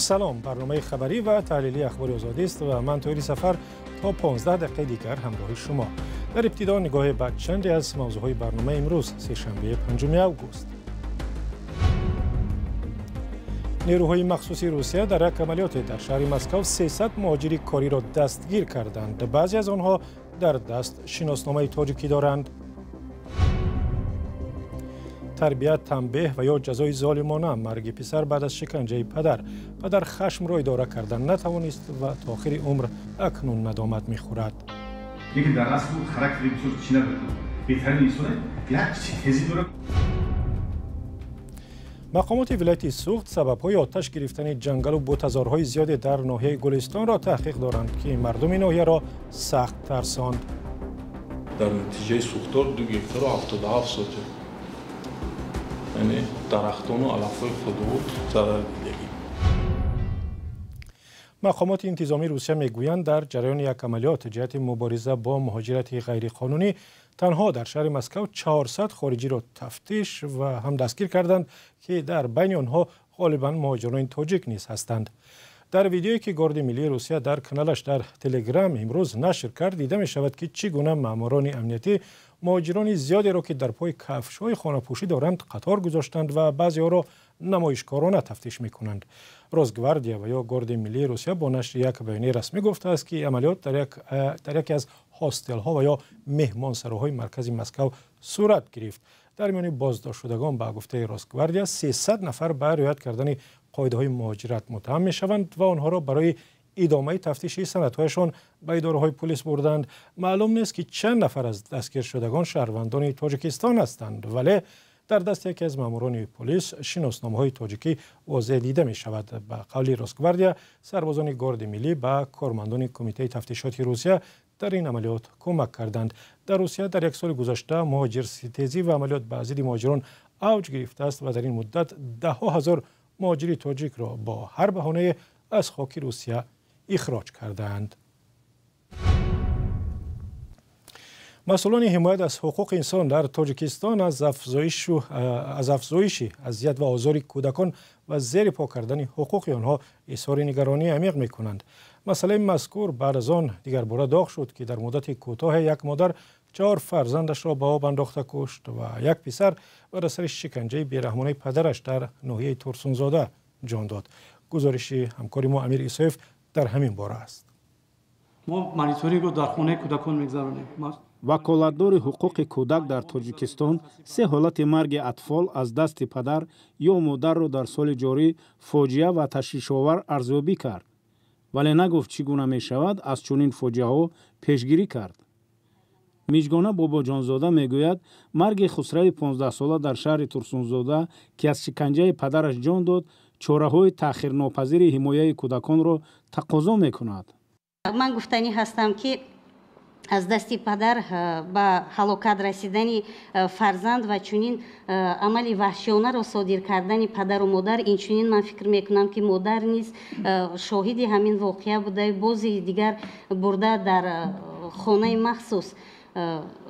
Салом, барномаи хабарӣ ва таҳлилии Ахбори Озодӣ аст ва ман Тоҳири Сафар то 15 дақиқаи дигар ҳамроҳи шумо. Дар ибтидо нигоҳе ба чанде аз мавзӯъҳои барномаи имрӯз, сешанбе 5 август. Нерӯҳои махсуси Русия дар як амалиёте дар шаҳри Москав 300 муҳоҷири кориро дастгир карданд. Баъзе аз онҳо дар даст шиносномаи тоҷикӣ доранд. Тарбият, танбеҳ ва ё ҷазои золимона, марги писар баъд аз шиканҷаи падар. Падар хашмро идора кардан натавонист ва то охири умр акнун надомат мехӯрад. Лекин дар асл характери бисёр чӣ надорад. Беҳтарин инсоне як чизи тезӣ дорад. Мақомоти вилояти Суғд сабабҳои оташ гирифтани ҷангалу бутазорҳои зиёде дар ноҳияи Гулистонро таҳқиқ доранд, ки мардуми ноҳияро сахт тарсонд. Дар натиҷаи сӯхтор 2 гектару 77 сотих, яъне дарахтону алафҳои худвуд зарар дидагӣ. Мақомоти интизомии Русия мегӯянд, дар ҷараёни як амалиёт ҷиҳати мубориза бо муҳоҷирати ғайриқонунӣ танҳо дар шаҳри Москав 400 хориҷиро тафтиш ва ҳам дастгир карданд, ки дар байни онҳо ғолибан муҳоҷирони тоҷик низ ҳастанд. Дар видеое ки Горди миллии Русия дар каналаш дар Телеграм имрӯз нашр кард, дида мешавад, ки чӣ гуна маъмурони амниятӣ муҳоҷирони зиёдеро, ки дар пой кафшҳои хонапӯшӣ доранд, қатор гузоштанд ва баъзеҳоро намоишкорона тафтиш мекунанд. Росгвардия ва ё Горди миллии Русия бо нашри як баёнияи расмӣ гуфтааст, ки амалиёт дар яке аз ҳостелҳо ва ё меҳмонсароҳои маркази Москав сурат гирифт. Дар миёни боздоштшудагон ба гуфтаи Росгвардия 300 нафар ба риоят кардани қоидаҳои муҳоҷират муттаҳам мешаванд ва онҳоро барои идомаи тафтиши санадҳояшон ба идораҳои пулис бурданд. Маълум нест, ки чанд нафар аз дастгиршудагон шаҳрвандони Тоҷикистон ҳастанд, вале дар дасти яке аз маъмурони полис шиносномаҳои тоҷикӣ возеҳ дида мешавад. Ба қавли Росгвардия, сарбозони Горди миллӣ ба кормандони Кумитаи тафтишоти Русия дар ин амалиёт кӯмак карданд. Дар Русия дар як соли гузашта муҳоҷирситезӣ ва амалиёт ба зидди муҳоҷирон авҷ гирифтааст ва дар ин муддат даҳҳо ҳазор муҳоҷири тоҷикро бо ҳар баҳонае аз хоки Русия ихроҷ кардаанд. Масъулони ҳимоят аз ҳуқуқи инсон дар Тоҷикистон аз афзоиши азият ва озори кӯдакон ва зери по кардани ҳуқуқи онҳо изҳори нигаронии амиқ мекунанд. Масъалаи мазкур баъд аз он дигарбора доғ шуд, ки дар муддати кӯтоҳе як модар 4 фарзандашро ба об андохта кушт ва як писар бар асари шиканҷаи бераҳмонаи падараш дар ноҳияи Турсунзода ҷон дод. Гузориши ҳамкори мо Амир Исоев дар ҳамин бора аст. Мо мониторингро дар хонаи кӯдакон мегузаронем. Ваколатдори ҳуқуқи кӯдак дар Тоҷикистон 3 ҳолати марги атфол аз дасти падар ё модарро дар соли ҷорӣ фоҷиа ва ташвишовар арзёбӣ кард, вале нагуфт чӣ гуна мешавад аз чунин фоҷиаҳо пешгирӣ кард. Миҷгона Бобоҷонзода мегӯяд, марги Хусрави 15-сола дар шаҳри Турсунзода, ки аз шиканҷаи падараш ҷон дод, чораҳои таъхирнопазири ҳимояи кӯдаконро тақозо мекунад. Ман гуфтанӣ ҳастам, ки аз дасти падар ба ҳалокат расидани фарзанд ва чунин амали ваҳшиёнаро содир кардани падару модар, инчунин ман фикр мекунам, ки модар низ шоҳиди ҳамин воқеа буда, бози дигар бурда дар хонаи махсус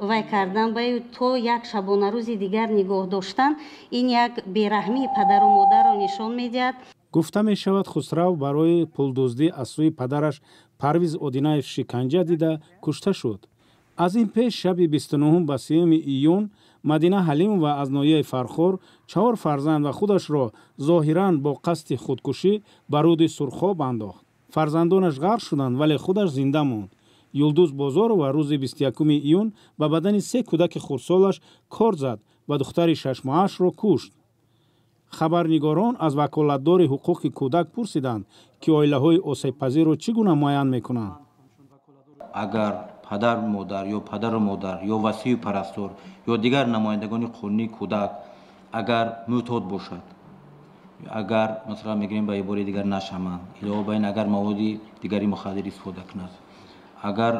вай кардан ба то як шабонарӯзи дигар нигоҳ доштан, ин як бераҳмии падару модарро нишон медиҳад. Гуфта мешавад, Хусрав барои пулдуздӣ аз сӯи падараш Парвиз Одинаев шиканҷа дида кушта шуд. Аз ин пеш шаби 29 ба 3 июн Мадина Ҳалимова аз ноҳияи Фархор 4 фарзанд ва худашро зоҳиран бо қасди худкушӣ ба руди Сурхоб андохт. Фарзандонаш ғарқ шуданд, вале худаш зинда монд. Юлдуз Бозорова рӯзи 21 июн ба бадани 3 кӯдаки хурдсолаш кор зад ва духтари 6-моҳаашро кушт. Хабарнигорон аз ваколатдори ҳуқуқи кӯдак пурсиданд, ки оилаҳои осебпазирро чӣ гуна муайян мекунанд. Агар падар модар ё падару модар ё васию парастор ё дигар намояндагони қонунии кӯдак агар мӯътод бошад, агар масалан мегирем ба ибораи дигар нашаманд, илова ба ин агар маводи дигари мухаддир истифода кунад, агар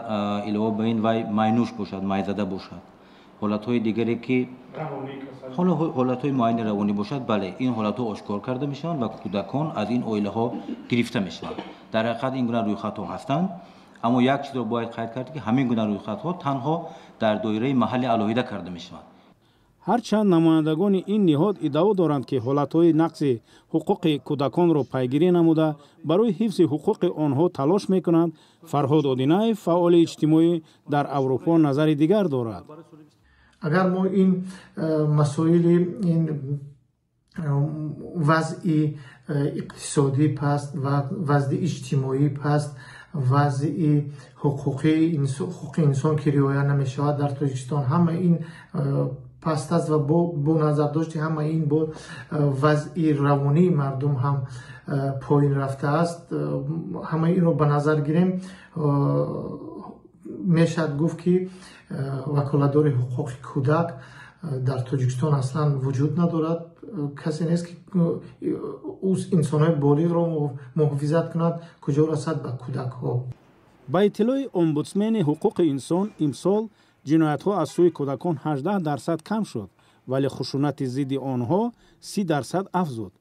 илова ба ин вай майнӯш бошад, майзада бошад, ҳолатҳои дигаре ки ҳолатҳои муайяни равонӣ бошад, бале, ин ҳолатҳо ошкор карда мешаванд ва кӯдакон аз ин оилаҳо гирифта мешаванд. Дар ҳақиқат ин гуна рӯйхатҳо ҳастанд, аммо як чизро бояд қайд кард, ки ҳамин гуна рӯйхатҳо танҳо дар доираи маҳалли алоҳида карда мешаванд. Ҳарчанд намояндагони ин ниҳод иддао доранд, ки ҳолатҳои нақзи ҳуқуқи кӯдаконро пайгирӣ намуда, барои ҳифзи ҳуқуқи онҳо талош мекунанд, Фарҳод Одинаев, фаъоли иҷтимоӣ дар Аврупо, назари дигар дорад. Агар мо ин масоили ин вазъи иқтисодӣ паст, вазъи иҷтимоӣ паст, вазъи ҳуқуқи инсон ки риоя намешавад дар Тоҷикистон, ҳама ин паст аст ва бо назардошти ҳама ин бо вазъи равонии мардум ҳам поин рафтааст, ҳама инро ба назар гирем, мешавад гуфт, ки ваколатдори ҳуқуқи кӯдак дар Тоҷикистон аслан вуҷуд надорад. Касе нест, ки инсонҳои болиғро муҳофизат кунад, куҷо расад ба кӯдакҳо. Ба иттилои омбудсмени ҳуқуқи инсон, имсол ҷиноятҳо аз сӯи кӯдакон 18% кам шуд, вале хушунати зидди онҳо 30% афзуд.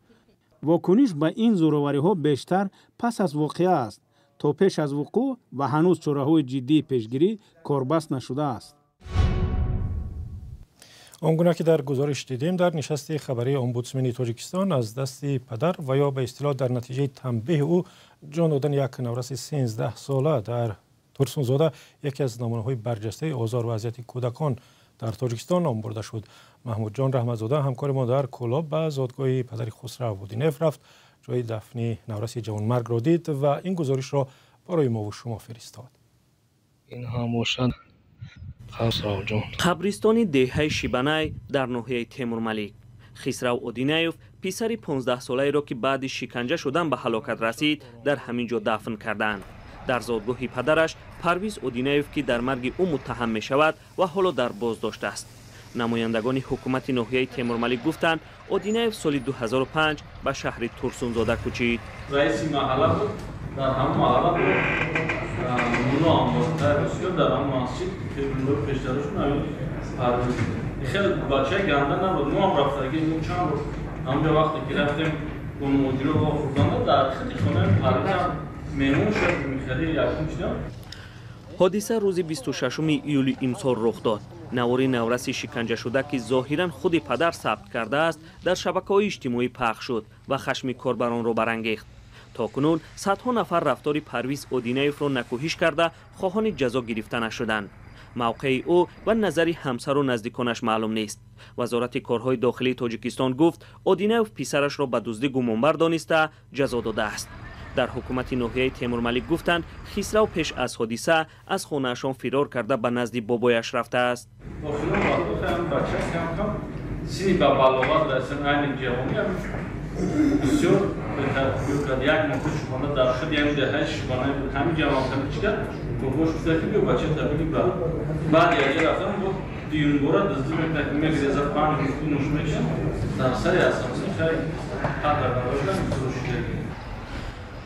Вокуниш ба ин зӯровариҳо бештар пас аз воқеа аст. То пеш аз вуқӯъ ва ҳанӯз чораҳои ҷиддии пешгирӣ корбаст нашудааст. Он гуна ки дар гузориш дидем, дар нишасти хабарии омбудсмени Тоҷикистон аз дасти падар ва ё ба истилоҳ дар натиҷаи танбеҳи ӯ ҷон додани як навраси 13сола дар Турсунзода яке аз намунаҳои барҷастаи озор ва азияти кӯдакон дар Тоҷикистон ном бурда шуд. Маҳмудҷон Раҳматзода, ҳамкори мо дар Кӯлоб, ба зодгоҳи падари Хусрав Одинаев рафт, ҷои дафни навраси ҷавонмаргро дид ва ин гузоришро барои мову шумо фиристод. Ин ҳам бошад Хусравҷон. Қабристони деҳаи Шибанай дар ноҳияи Темурмалик. Хисрав Одинаев писари 15-солаеро, ки баъди шиканҷа шудан ба ҳалокат расид, дар ҳамин ҷо дафн карданд. Дар зодгоҳи падараш Парвиз Одинаев, ки дар марги ӯ муттаҳам мешавад ва ҳоло дар боздошт аст. Намояндагони ҳукумати ноҳияи Темурмалик гуфтанд, Одинаев соли 2005 ба шаҳри Турсунзода кӯчид. Раиси маҳалла буд, дар ҳамон маҳалла буд, мулло ҳам буд, дар Русия дар ҳамон масҷид пештарашон ҳамин Парвиз. Хеле бачаи ганда набуд, мо ҳам рафтагӣ, мо чанд рӯз ҳамонҷо вақте ки рафтем бо муҳоҷиро вохӯрданда, дар хеле хонаи Парвиз ҳам меҳмон шуд, хеле якум шудам. Ҳодиса рӯзи 26 июли имсол рух дод. Навори навраси шиканҷашуда, ки зоҳиран худи падар сабт кардааст, дар шабакаҳои иҷтимоӣ пахш шуд ва хашми корбаронро барангехт. То кунун садҳо нафар рафтори Парвиз Одинаевро накӯҳиш карда, хоҳони ҷазо гирифта нашуданд. Мавқеи ӯ ва назари ҳамсару наздиконаш маълум нест. Вазорати корҳои дохилии Тоҷикистон гуфт, Одинаев писарашро ба дуздӣ гумонбар дониста ҷазо додааст. Дар ҳукумати ноҳияи Темурмалик гуфтанд, Хисрав пеш аз ҳодиса аз хонаашон фирор карда ба назди бобояш рафтааст. Охирон вақтҳо бача кам-кам синни ба балоғат расидан, айни ҷавонӣ бисёр бетарбия кард. Як моҳ шубона дар худ ҳамин деҳаи Шибанай буд, ҳамин ҷавонками чӣ кард, бобош гуфта ки биё бача табиги ба. Баъд якҷо рафтам, бо дуюмбора дуздӣ мекунад, ки мегирезад, 5 рӯз нӯш мекашад, дар сари асосӣ хай қадр барояш фурӯшидагӣ.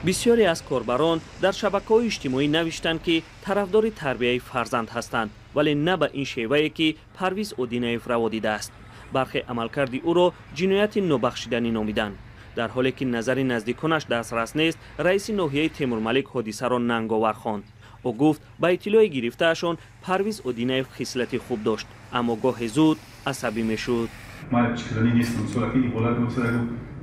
Бисёре аз корбарон дар шабакаҳои иҷтимоӣ навиштанд, ки тарафдори тарбияи фарзанд ҳастанд, вале на ба ин шевае, ки Парвиз Одинаев раво дидааст. Бархе амалкарди ӯро ҷинояти нобахшиданӣ номиданд. Дар ҳоле ки назари наздиконаш дастрас нест, раиси ноҳияи Темурмалик ҳодисаро нанговар хонд. Ӯ гуфт, ба иттилои гирифтаашон Парвиз Одинаев хислати хуб дошт, аммо гоҳе зуд асабӣ мешуд. Ман чикранӣ нестам,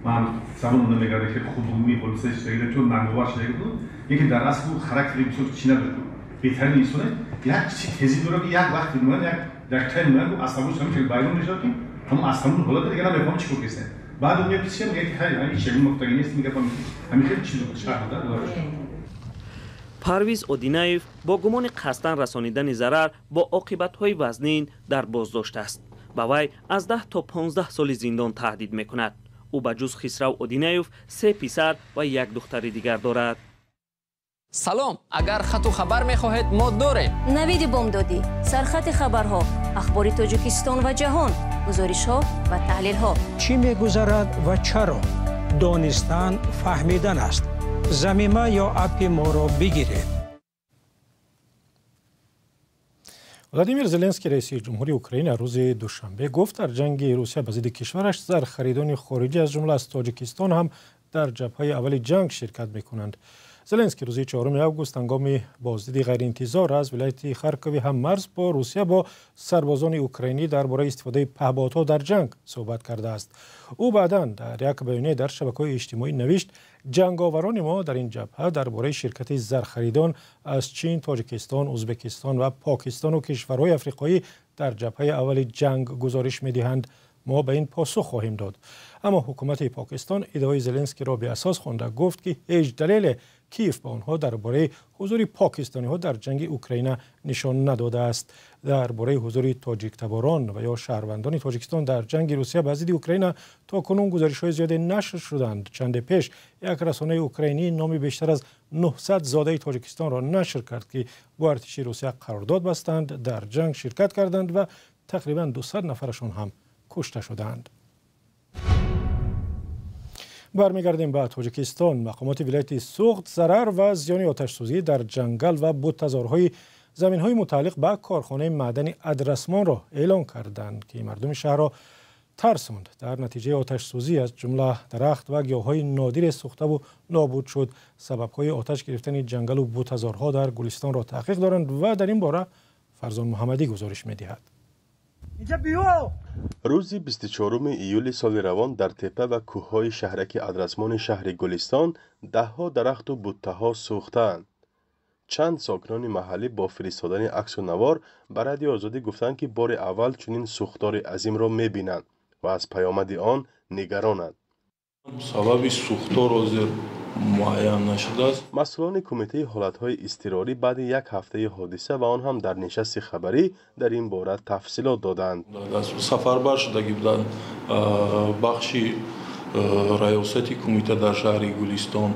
ман забон намегардам, хеле хуб ҳодиса шуда, чун нанговар шуда буд. Лекин дар асл характери бисёр чӣ надошт, беҳтарин инсоне, як чизи тезӣ дорад, ки як вақти муайян, як дақиқаи муайян асабош ҳамин хеле вайрон мешавад, ки ҳамон аз ҳамон ҳолата дигар намефаҳмам чӣ кор кардем. Баъд ӯ меояд пешам, мегӯяд ки хайр, ҳеҷ ягон нуқтагӣ нест, мегӯяд ҳамин хеле чиз шарҳ дод. Парвиз Одинаев бо гумони қасдан расонидани зарар бо оқибатҳои вазнин дар боздошт аст. Ба вай аз 10 то 15 соли зиндон таҳдид мекунад. Ӯ ба ҷуз Хисрав Одинаев 3 писар ва як духтари дигар дорад. Салом, агар хату хабар мехоҳед, мо дорем. Навиди бомдодӣ, сархати хабарҳо, ахбори Тоҷикистон ва ҷаҳон, гузоришҳо ва таҳлилҳо. Чӣ мегузарад ва чаро? Донистан фаҳмидан аст. Замима ё аппи моро бигиред. Владимир Зеленский, раиси ҷумҳури Украина, рӯзи душанбе гуфт, дар ҷанги Русия ба зидди кишвараш зархаридони хориҷӣ, аз ҷумла аз Тоҷикистон ҳам дар ҷабҳаи аввали ҷанг ширкат мекунанд. Зеленский рӯзи 4 август ҳангоми боздиди ғайриинтизор аз вилояти Харкови ҳаммарз бо Русия бо сарбозони украинӣ дар бораи истифодаи паҳбодҳо дар ҷанг суҳбат кардааст. Ӯ баъдан дар як баёния дар шабакаҳои иҷтимоӣ навишт: ҷанговарони мо дар ин ҷабҳа дар бораи ширкати зархаридон аз Чин, Тоҷикистон, Ӯзбекистон ва Покистону кишварҳои африқоӣ дар ҷабҳаи аввали ҷанг гузориш медиҳанд. Мо ба ин посух хоҳем дод. Аммо ҳукумати Покистон иддаои Зеленскиро беасос хонда гуфт, ки ҳеҷ далеле Киев ба онҳо дар бораи ҳузури покистониҳо дар ҷанги Украина нишон надодааст. Дар бораи ҳузури тоҷиктаборон ва ё шаҳрвандони Тоҷикистон дар ҷанги Русия ба зидди Украина то кунун гузоришҳои зиёде нашр шуданд. Чанде пеш як расонаи украинӣ номи бештар аз 900 зодаи Тоҷикистонро нашр кард, ки бо артиши Русия қарордод бастанд, дар ҷанг ширкат карданд ва тақрибан 200 нафарашон ҳам кушта шудаанд. Бармегардем ба Тоҷикистон. Мақомоти вилояти Суғд зарар ва зиёни оташсӯзӣ дар ҷангал ва бутазорҳои заминҳои мутааллиқ ба корхонаи маъдани Адрасмонро эълон карданд, ки мардуми шаҳрро тарсонд. Дар натиҷаи оташсӯзӣ аз ҷумла дарахт ва гиёҳҳои нодире сӯхтаву нобуд шуд. Сабабҳои оташ гирифтани ҷангалу бутазорҳо дар Гулистонро таҳқиқ доранд ва дар ин бора Фарзон Муҳаммадӣ гузориш медиҳад. Рӯзи 24 июли соли равон дар тепа ва кӯҳҳои шаҳраки Адрасмони шаҳри Гулистон даҳҳо дарахту буттаҳо сӯхтаанд. Чанд сокинони маҳаллӣ бо фиристодани аксу навор ба Радиои Озодӣ гуфтанд, ки бори аввал чунин сӯхтори азимро мебинанд ва аз паёмади он нигаронанд. Сабаби сӯхтор ҳозир муайян нашудааст. Масъулони кумитаи ҳолатҳои изтирорӣ баъди як ҳафтаи ҳодиса ва он ҳам дар нишасти хабарӣ дар ин бора тафсилот доданд. Сафарбар шудагӣ буданд бахши раёсати кумита дар шаҳри Гулистон,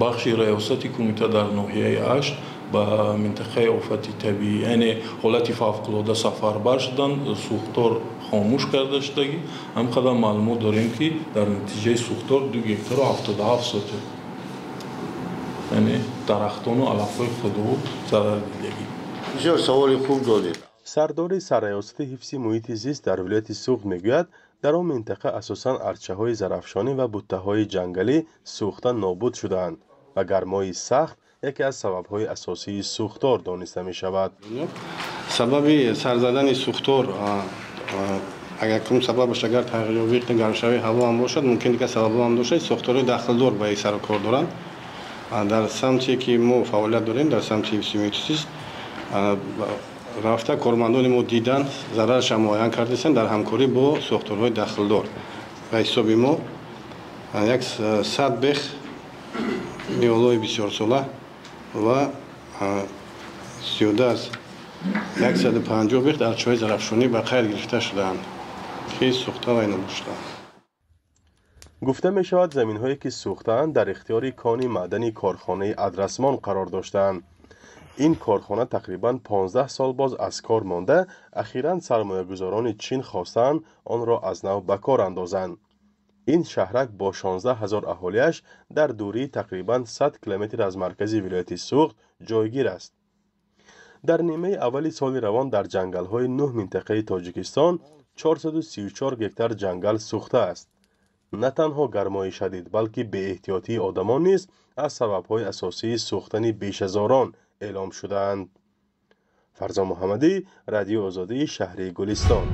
бахши раёсати кумита дар ноҳияи Ашт ба минтақаи офати табиӣ, яъне ҳолати фавқулода сафарбар шуданд, сӯхтор хомӯш карда шудагӣ. Ҳам қадар маълумот дорем, ки дар натиҷаи сӯхтор 2 гектару 77 сотих, яъне дарахтону алафҳои худо зарар дидагӣ. Бисёр саволи хуб додед. Сардори сарраёсати ҳифзи муҳити зист дар вилояти Суғд мегӯяд, дар он минтақа асосан арчаҳои зарафшонӣ ва буттаҳои ҷангалӣ сӯхта нобуд шудаанд ва гармои сахт яке аз сабабҳои асосии сӯхтор дониста мешавад. Сабаби сарзадани сӯхтор агар кунун сабабаш агар тағйирёбии гармшавии ҳаво ҳам бошад, мумкин дигар сабабҳо ҳам дошад. Сохторҳои дахлдор ба ин сару кор доранд. Дар самте ки мо фаъолият дорем, дар самти ҳифзи муҳити зист рафта кормандони мо дидан, зарарашро муайян кардастанд дар ҳамкорӣ бо сохторҳои дахлдор. Ба ҳисоби мо 100 бех ниҳолҳои бисёрсола ва зиёда аз 150 бех арчаҳои зарафшонӣ ба қайд гирифта шудаанд, ки сӯхта ва нобуд шудаанд. Гуфта мешавад, заминҳое ки сӯхтаанд дар ихтиёри кони маъдани корхонаи Адрасмон қарор доштаанд. Ин корхона тақрибан 15 сол боз аз кор монда, ахиран сармоягузорони Чин хостаанд онро аз нав ба кор андозанд. Ин шаҳрак бо 16 ҳазор аҳолиаш дар дурии тақрибан 100 километр аз маркази вилояти Суғд ҷойгир аст. Дар нимаи аввали соли равон дар ҷангалҳои 9 минтақаи Тоҷикистон 434 гектар ҷангал сӯхтааст. На танҳо гармои шадид, балки беэҳтиётии одамон низ аз сабабҳои асосии сӯхтани бешазорон эълом шудаанд. Фарзон Муҳаммадӣ, Радиои Озодии шаҳри Гулистон.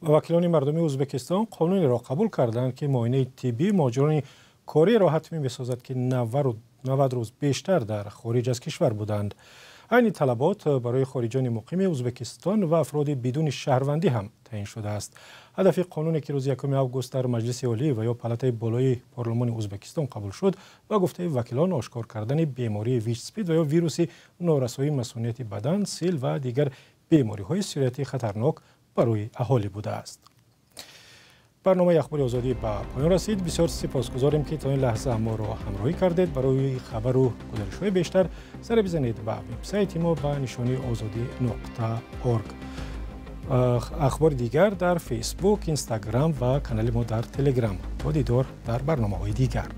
Вакилони мардуми Ӯзбекистон қонунеро қабул карданд, ки муоинаи тиббии муҳоҷирони кориро ҳатмӣ месозад, ки 90 рӯз бештар дар хориҷ аз кишвар буданд. Айни талабот барои хориҷони муқими Ӯзбекистон ва афроди бидуни шаҳрвандӣ ҳам таъин шудааст. Ҳадафи қонуне, ки рӯзи 1 август дар Маҷлиси Олӣ ва ё палатаи болои парлумони Ӯзбекистон қабул шуд, ба гуфтаи вакилон ошкор кардани бемории ВИЧ-СПИД ва ё вируси норасоии масунияти бадан, сил ва дигар бемориҳои сироятии хатарнок барои аҳолӣ будааст. Барномаи Ахбори Озодӣ ба поён расид. Бисёр сипосгузорем, ки то ин лаҳза моро ҳамроҳӣ кардед. Барои хабару гузоришҳои бештар сар бизанед ба вебсайти мо ба нишонии ozodi.org. Ахбори дигар дар Фейсбук, Инстаграм ва канали мо дар Телеграм. То дидор дар барномаҳои дигар.